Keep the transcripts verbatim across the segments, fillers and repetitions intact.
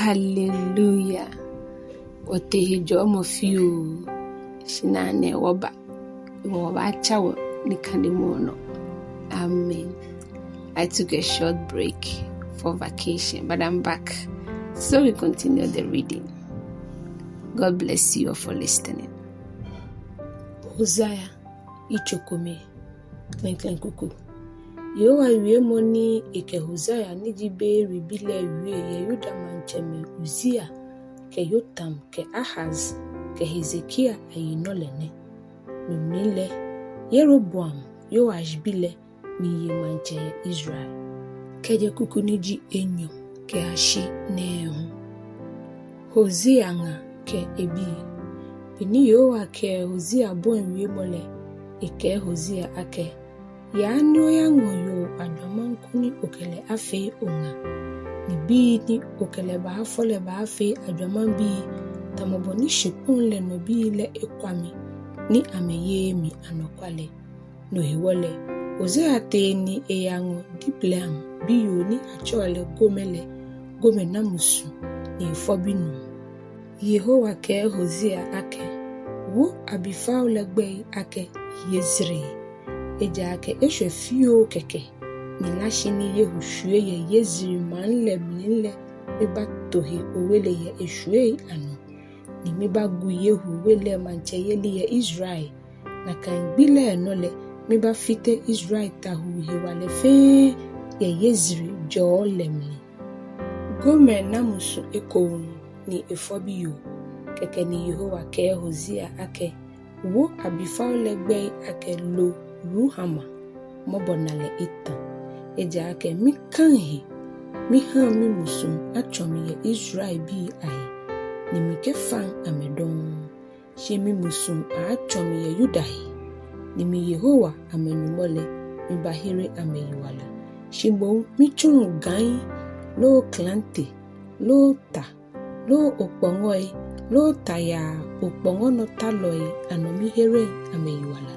Hallelujah. Wɔtee hejɔɔmɔ fioo. Shi naanɛ wɔba. Wɔbaatsa wɔnikanemɔ nɔ. Amen. I took a short break for vacation, but I'm back. So we continue the reading. God bless you all for listening. Hosea, yitso kome, klɛŋklɛŋ kuku. Yehowa wiemɔ ni ekɛ Hosea ni ji Beeri bi lɛ wie yɛ Yuda maŋtsɛmɛi Uzia kɛ Yotam kɛ Ahaz kɛ Hezekia ayinɔ lɛ nɛ. No mli lɛ, Yeroboam, Yoash bi lɛ, miiye maŋtsɛ yɛ Israel. Kɛjɛ kuku ni ji enyɔ kɛyashi nɛɛhu. Hosea ŋa kɛ ebii. Be ni Yehowa kɛ Hosea bɔi wiemɔ lɛ, ekɛɛ Hosea akɛ: Yaa ni oyaŋɔ yoo ajwamaŋ ko ni okɛ lɛ afee oŋa, ni bii ni okɛ lɛ baafɔ lɛ baafee ajwamaŋbii, tamɔ bɔ ni shikpɔŋ lɛ nɔ bii lɛ ekwa mi, ni amɛyeee mi anɔkwa lɛ. No hewɔ lɛ, Hosea tee ni eyaŋɔ Diblaim biyoo ni atsɛɔ lɛ Gomer lɛ, Gomer na musu ni efɔ binuu. Yehowa kɛɛ Hosea akɛ: Wo abifao lɛ gbɛi akɛ Yezreel, ejaakɛ eshwɛ fioo kɛkɛ ni lá shi ni Yehu shwie yɛ Yezreel maŋ lɛ mli lɛ mibato he owele yɛ eshwiei anɔ, ni mibagu Yehu we lɛ maŋtsɛyeli yɛ Israel. Nakai gbi lɛ nɔ lɛ, mibafite Israel tawuu hewalɛ fɛɛ yɛ Yezreel jɔɔ lɛ mli. Gomer na musu ekoŋŋ ni efɔ biyoo. Kɛkɛ ni Yehowa kɛɛ Hosea akɛ: Wo abifao lɛ gbɛi akɛ Lo-Ruhama, mɔbɔnalɛ etã. Ejaakɛ mikaŋ he, mihaŋ mimusuŋ atsɔ mi yɛ Israelbii ahe, ni mikɛfaŋ amɛ dɔŋŋ. Shi mimusuŋ aaatsɔ mi yɛ Yuda he, ni mi Yehowa amɛ-Nyɔŋmɔ lɛ, mibaahere amɛyiwala. Shi moŋ mitsɔŋ gãi, loo klante, loo ta, loo okpɔŋɔi, loo tayaa okpɔŋɔnɔtalɔi anɔ mihereŋ amɛyiwala.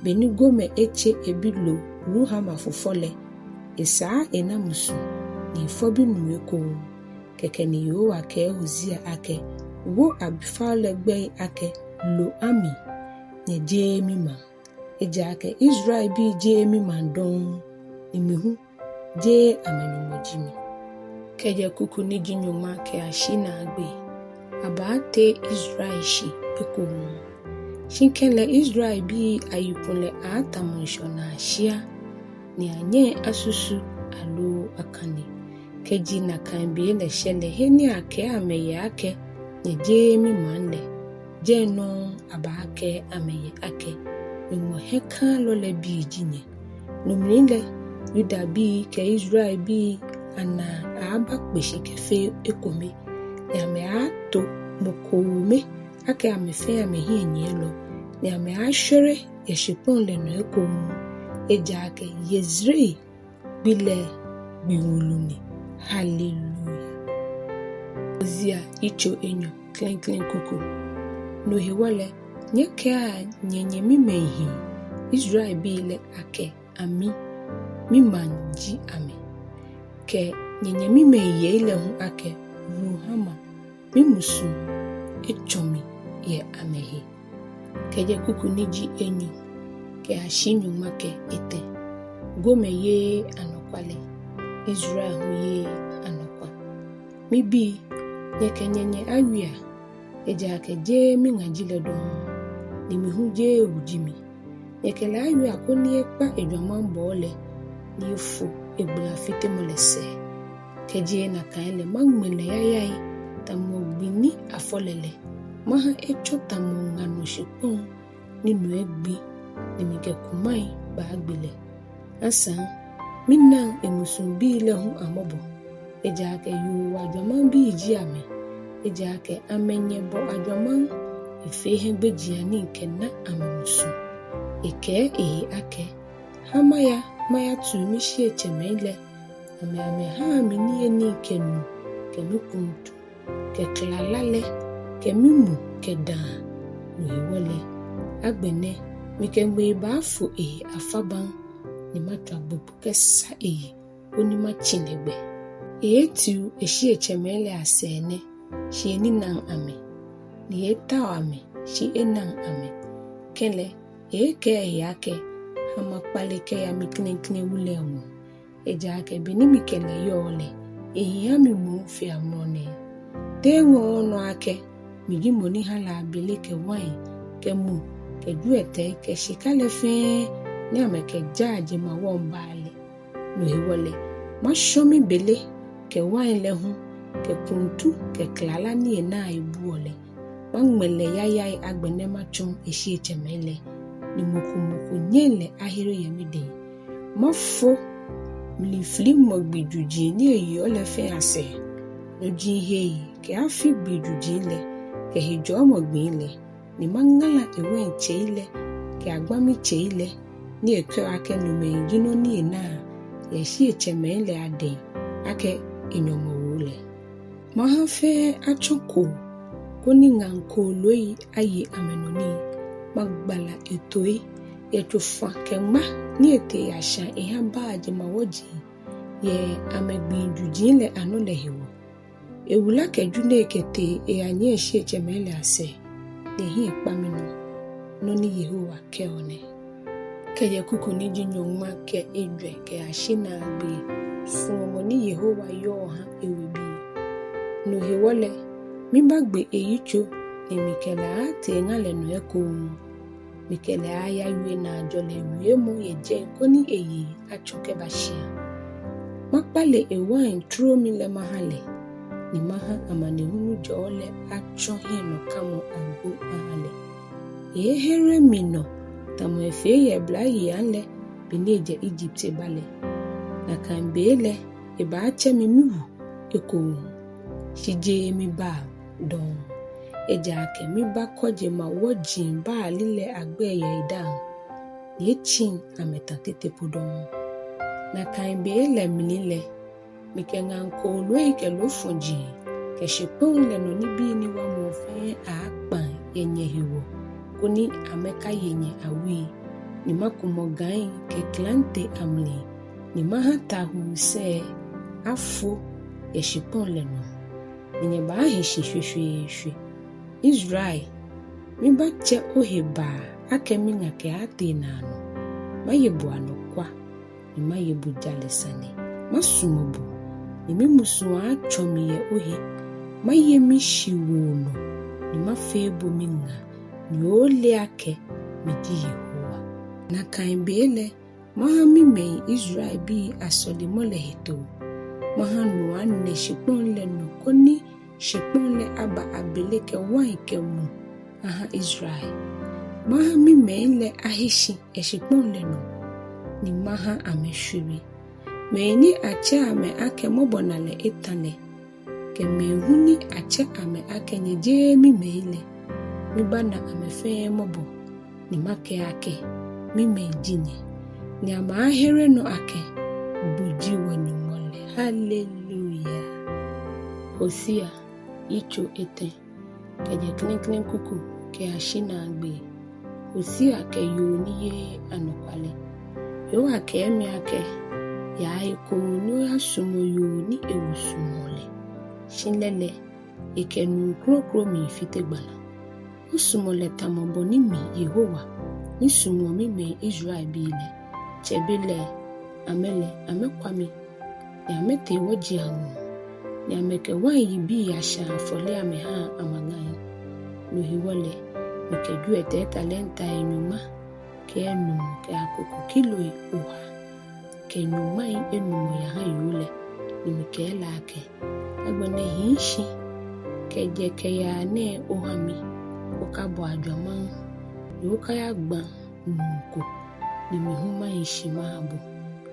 Be ni Gomer etse ebi Lo-Ruhama fufɔ lɛ, esaa ena musu ni efɔ binuu ekoŋŋ. Kɛkɛ ni Yehowa kɛɛ Hosea akɛ: Wo abifao lɛ gbɛi akɛ Lo-Ammi, nyɛjeee mimaŋ. Ejaakɛ Israelbii jeee mimaŋ dɔŋŋ, ni mi hu jeee amɛ-Nyɔŋmɔ ji mi. Kɛjɛ kuku ni ji nyɔŋma kɛyashi naagbee. Abaatee Israel shi ekoŋŋ. Shi kɛlɛ Israelbii ayikulɛ aaatamɔ ŋshɔnaa shia, ni anyɛŋ asusu aloo akane. Kɛji nakai be lɛ shɛ lɛ, he ni akɛɛ amɛ yɛ akɛ nyɛjeee mimaŋ lɛ, jɛi nɔŋŋ abaakɛɛ amɛ yɛ akɛ Nyɔŋmɔ hiɛkãalɔ lɛ bii ji nyɛ. No mli lɛ, Yudabii kɛ Israelbii anaa aaabakpe shi kɛfee ekome, ni amɛaato mɔ kome akɛ amɛ fɛɛ amɛhiɛnyiɛlɔ, ni amɛaashwere yɛ shikpɔŋ lɛ nɔ ekoŋŋ. Ejaakɛ Yezreel gbi lɛ gbi wulu ni. Hallelujah. Hosea yitso enyɔ, klɛŋklɛŋ kuku. No hewɔ lɛ, nyɛkɛa nyɛnyɛmimɛi hii, Israelbii lɛ, akɛ amɛ, mimaŋ ji amɛ. Kɛ nyɛnyɛmimɛi yei lɛ hu akɛ Ruhama, mimusuŋ etsɔ mi yɛ amɛhe. Kɛjɛ kuku ni ji enyɔ kɛyashi nyɔŋma kɛ etɛ. Gomer yeee anɔkwale, Israel hu yeee anɔkwa. Mibii, nyɛkɛ nyɛnyɛ awiea, ejaakɛ jeee miŋa ji lɛ dɔŋŋ, ni mi hu jeee ewu ji mi. Nyɛkɛ lɛ awiea koni ekpa ejwamaŋbɔɔ lɛ, ni efo egbãlãfitemɔ lɛ sɛɛ. Kɛ jeee nakai lɛ, maŋmɛ lɛ yayai tamɔ gbi ni afɔ lɛ lɛ, maha etsɔ tamɔ ŋa nɔ shikpɔŋ ni nɔ egbi, ni mikɛ kumai baagbe lɛ. Asaŋ, minaŋ emusuŋbii lɛ hu amɔbɔ, ejaakɛ yoo ajwamaŋbii ji amɛ, ejaakɛ amɛnyɛ bɔ ajwamaŋ, efee hiɛgbejianii kɛna amɛmusuŋ. Ekɛɛ ehe akɛ: Ha maya mayatuu mishieŋtsɛmɛi lɛ, amɛ amɛhaa mi niyenii kɛ nu kɛ mikuntu kɛ klala lɛ kɛ mimu kɛ dãa. No hewɔ lɛ, agbɛnɛ mikɛ ŋmei baafo ehe afabaŋ, ni matswa gbogbo kɛsa eyi koni matsi lɛ gbɛ. Eeetiu eshieŋtsɛmɛi lɛ asɛɛ nɛ, shi eninaŋ amɛ, ni eeetao amɛ, shi enaŋ amɛ. Kɛlɛ, eeekɛɛ ehe akɛ, ha makpale kɛya miklɛŋklɛŋ wu lɛ ŋɔɔ. Ejaakɛ be ni mikɛ lɛ yɔɔ lɛ, ehi ha mi moŋ fe amrɔ nɛɛ. Te eŋɔɔɔ nɔ akɛ mi ji mɔ ni ha lɛ abele kɛ wain kɛ mu kɛ jwiɛtɛi kɛ shika lɛ fɛɛ ni amɛkɛjaa jemawɔŋ Baal lɛ? No hewɔ lɛ, mashɔ̃ mibele kɛ wain lɛ hu kɛ kuŋtu kɛ klala ni enaa ebuɔ lɛ. Maŋmɛ lɛ yayai agbɛnɛ matsɔ̃ɔ eshieŋtsɛmɛi lɛ, ni mɔ ko mɔ ko nyɛŋ lɛ ahere yɛ midɛŋ. Mafo mliflimɔ gbii juji ni eyeɔ lɛ fɛɛ asɛɛ, nyɔji hei kɛ afi gbii juji lɛ, kɛ hejɔɔmɔ gbii lɛ, ni maŋala ewain tsei lɛ kɛ agbãmi tsei lɛ, ni ekɛɔ akɛ nomɛi ji nɔ ni enaa yɛ eshieŋtsɛmɛi lɛ adɛŋ akɛ enyɔmɔwoo lɛ. Mahã fɛɛ atsɔ̃ koo, koni ŋaŋ kooloi aye amɛnɔ nii. Magbala etoi yɛ tsofa kɛ ŋma ni etee eyashã ehã Baal jemawɔji yɛ amɛgbii juji lɛ anɔ lɛ hewɔ. Ewula kɛ jwinei kɛtee eyanyiɛ eshieŋtsɛmɛi lɛ asɛɛ, ni ehiɛ kpa minɔ. Nɔ ni Yehowa kɛɔ nɛ. Kɛjɛ kuku ni ji nyɔŋma kɛ ejwɛ kɛyashi naagbee. Suɔmɔ ni Yehowa yɔɔ hã ewebii. No hewɔ lɛ, mibagbe eyitso, ni mikɛ lɛ aaatee ŋa lɛ nɔ ekoŋŋ. Mikɛ lɛ aaayawie naajɔlɛ wiemɔ yɛ jɛi koni eyiŋ atsɔ̃ kɛba shĩa. Makpale ewain tromi lɛ mahã lɛ, ni mahã amanehulu jɔɔ lɛ atsɔ̃ hiɛnɔkãmɔ agbo ahã lɛ. Eeehere mi nɔ tamɔ efee yɛ eblayeiaŋ lɛ be ni ejɛ Ijipt eba lɛ. Nakai be lɛ, ebaatsɛ mi miwu ekoŋŋ, shi jeee miBaal dɔŋŋ. Ejaakɛ mibakɔ jemawɔji Baal lɛ agbɛi yɛ edaaŋ, ni etsiŋ amɛtã tete po dɔŋŋ. Nakai be lɛ mli lɛ, mikɛ ŋaŋ kooloi kɛ loofɔji kɛ shikpɔŋ lɛ nɔ nibii ni wamɔɔ fɛɛ aaakpãŋ yɛ nyɛhewɔ, koni amɛkaye nyɛ awui. Ni makumɔ gãi kɛ klante amli, ni mahã tawuu sɛɛ afo yɛ shikpɔŋ lɛ nɔ, ni nyɛbaahi shi shweshweeshwe. Israel, mibatsɛ ohe baa akɛ miŋa kɛaatee naanɔ. Maye bo anɔkwa, ni maye bo jalɛ sane. Masumɔ bo, ni mimusuŋ aaatsɔ̃ mi yɛ ohe. Maye mishiwoo nɔ, ni mafee bo miŋa, ni ooole akɛ mi ji Yehowa. Nakai be lɛ, mahã mimɛi Israelbii asɔlemɔ lɛ hetoo. Mahã nu anɛ shikpɔŋ lɛ nɔ koni shikpɔŋ lɛ aba abele kɛ wain kɛ mu ahã Israel. Mahã mimɛi lɛ ahi shi yɛ shikpɔŋ lɛ nɔ, ni mahã amɛshwere. Mɛi ni atsɛ amɛ akɛ mɔbɔnalɛ etã lɛ, kɛ mɛi hu ni atsɛ amɛ akɛ nyɛjeee mimɛi lɛ, mibana amɛ fɛɛ mɔbɔ, ni makɛɛ akɛ, mimɛi ji nyɛ. Ni amɛaahere nɔ akɛ, bo ji wɔNyɔŋmɔ lɛ. Haleluya. Hosea yitso etɛ̃, kɛjɛ klɛŋklɛŋ kuku kɛyashi naagbee. Hosea kɛ yoo ni yeee anɔkwale. Yehowa kɛɛ mi akɛ, yaa ekoŋŋ ni oyasumɔ yoo ni ewu sumɔɔ lɛ. Shi lɛ lɛ, ekɛ nuu kroko miifite gbãlã. Osumɔ lɛ tamɔ bɔ ni mi, Yehowa, misumɔɔ mimɛi Israelbii lɛ. Tsɛbelɛ, amɛ lɛ, amɛkwa mi, ni amɛtee wɔji aŋɔɔ, ni amɛkɛ wain yibii yashãa afɔle amɛhãa amagai. No hewɔ lɛ, mikɛ jwiɛtɛi talentai nyɔŋma kɛ enumɔ kɛ akoko kiloi oha kɛ nyɔŋmai enumɔ yahã yoo lɛ, ni mikɛɛ lɛ akɛ, agbɛnɛ hii shi kɛjɛ kɛyaa nɛɛ ohã mi, okabɔ ajwamãŋ, ni okayagba nuu ko, ni mi hu mahi shi mahã bo.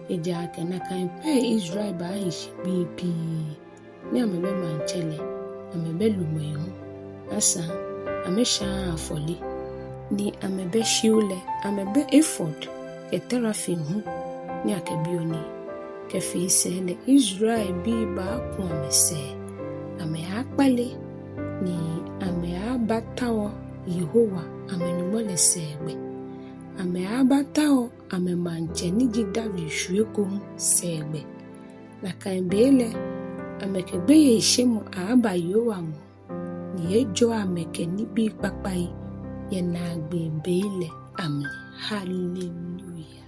Ejaakɛ nakai pɛ Israel baahi shi gbii pii, ni amɛbɛ maŋtsɛ lɛ, amɛbɛ lumɛi hu, asaŋ amɛshãaa afɔle. Ni amɛbɛ shiu lɛ, amɛbɛ efod kɛ terafim hu ni akɛbiɔ nii. Kɛfee sɛɛ lɛ Israelbii baaku amɛsɛɛ, amɛaakpale, ni amɛaabatao Yehowa amɛNyɔŋmɔ lɛ sɛɛgbɛ. Amɛaabatao amɛmaŋtsɛ ni ji David shwie ko hu sɛɛgbɛ. Nakai be lɛ Amɛkɛ gbeyeishemɔ aaaba Yehowa ŋɔɔ, ni eeejɔɔ amɛ kɛ nibii kpakpai yɛ naagbee bei lɛ amli. Haleluya.